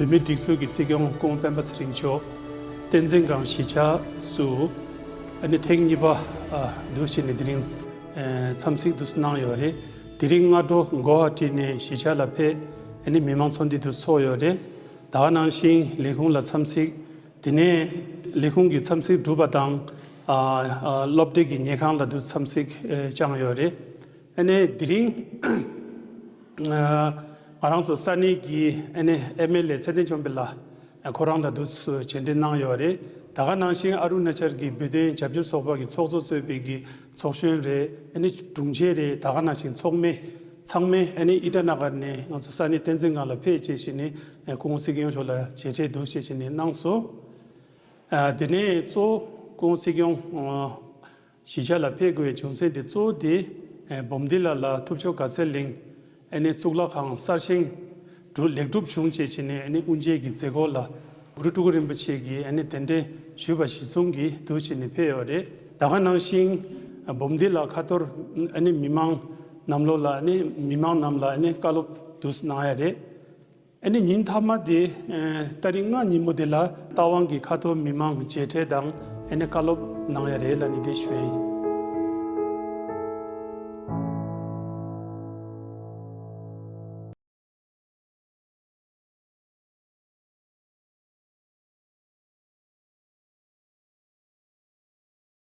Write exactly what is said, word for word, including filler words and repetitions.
བོད་མིའི་སྒྲིག་འཛུགས་ཀྱི་སྲིད་སྐྱོང་སྐུ་ངོ་སྤེན་པ་ཚེ་རིང་མཆོག་བསྟན་འཛིན་སྒང་གཞིས་ཆགས་སུ་ཨ་ནི་ཐེངས་གཉིས་པ་ཨ་འདུག་བྱས་ནས་དེ་རིང་ཨ་འཚམས་གཟིགས་འདུག་གནང་ཡོད་རེད། དེ་རིང་སྔ་དྲོ་གོ་ཧ་ཊི་ནས་གཞིས་ཆགས་ལ་ཕེབས་ཨ་ནི་མི་མང་ཚོགས་འདུ་འདུག་ཚོགས་ཡོད་རེད། ད་ག་ནང་བཞིན་ལས་ཁུངས་ལ་འཚམས་གཟིགས། དེ་ནས་ལས་ཁུངས་ཀྱི་འཚམས་གཟིགས་གྲུབ་པ་དང་ཨ་ཨ་སློབ་གྲྭའི་ཉལ་ཁང་ལ་འདུག་འཚམས་གཟིགས་ཨ་བསྐྱངས་ཡོད་རེད། ཨ་ནི་དེ་རིང་ང་རང་ཚོ་ས་གནས་ཀྱི་ཨ་ནི་ཨེམ་ཨེལ་ཨེ་ཚེ་བརྟན་ཆོས་འཕེལ་ལགས་ཁོ་རང་དང་འདུག་སེ་མཇལ་འཕྲད་གནང་ཡོད་རེད། ད་ག་ནང་བཞིན་ཨ་རུ་ན་ཅལ་གྱི་བོད་དོན་རྒྱབ་སྐྱོར་ཚོགས་པ་གི་ཚོགས་གཙོ་གཙོས་པའི་གི་ཚོགས་གཞོན་རེད། ཨ་ནི་དྲུང་ཆེ་རེད། ད་ག་ནང་བཞིན་ཚོགས་མི་ཚང་མས་ཨ་ནི་ཨི་ཊ་ན་གར་ནས་ང་ཚོ་ས་གནས་བསྟན་འཛིན་སྒང་ལ་ཕེབས་བྱས་བྱས་ནས་སྐུ་ངོ་སྲིད་སྐྱོང་མཆོག་ལ་མཇལ་འཕྲད་འདུག་བྱས་བྱས་ནས་གནང་སོང་། ཨ་དེ་ནས་གཙོ་བོ་སྐུ་ངོ་སྲིད་སྐྱོང་ཨ་གཞིས་ཆགས་ལ་ཕེབས་དགོས་པའི་རྒྱུ་མཚན་དེ་གཙོ་བོ་དེ་ཨ་འབུམ་སྡེ་ལ་ལ་ཐུབ་མཆོག་དགའ་ཚལ་གླིང་ཨ་ནི་གཙུག་ལག་ཁང་གསར་བཞེངས་གྲུབ་ལེགས་གྲུབ་བྱུང་བྱས་བྱས་ནས་ཨ་ནི་དབུ་འབྱེད་ཀྱི་མཛད་སྒོ་ལ་གུ་རུ་སྤྲུལ་སྐུ་རིན་པོ་ཆེ་གིས་ཨ་ནི་གདན་འདྲེན་ཞུས་པ་གཞིར་བཟུང་གིས་འདུག་བྱས་ནས་ཕེབས་ཡོད་རེད། ད་ག་ནང་བཞིན་ཨ་འབུམ་སྡེ་ལ་ཁ་ཐོར་ཨ་ནི་མི་མང་གནམ་ལོ་ལ་ཨ་ནི་མི་མང་རྣམས་ལ་ཨ་ནི་བཀའ་སློབ་འདུག་གནང་ཡ་རེད། ཨ་ནི་ཉིན་མཐའ་མ་དེ་ཨ་ཏ་རིག་ལྔ་ཉིན་མོ་དེ་ལ་རྟ་དབང་གི་ཁ་ཐོར་མི་མང་མཇལ་འཕྲད་དང་ཨ་ནི་བཀའ་སློབ་གནང་ཡ་རེད་ལབ་ནས་དེ་ཞུ་ཡ་ཡིན།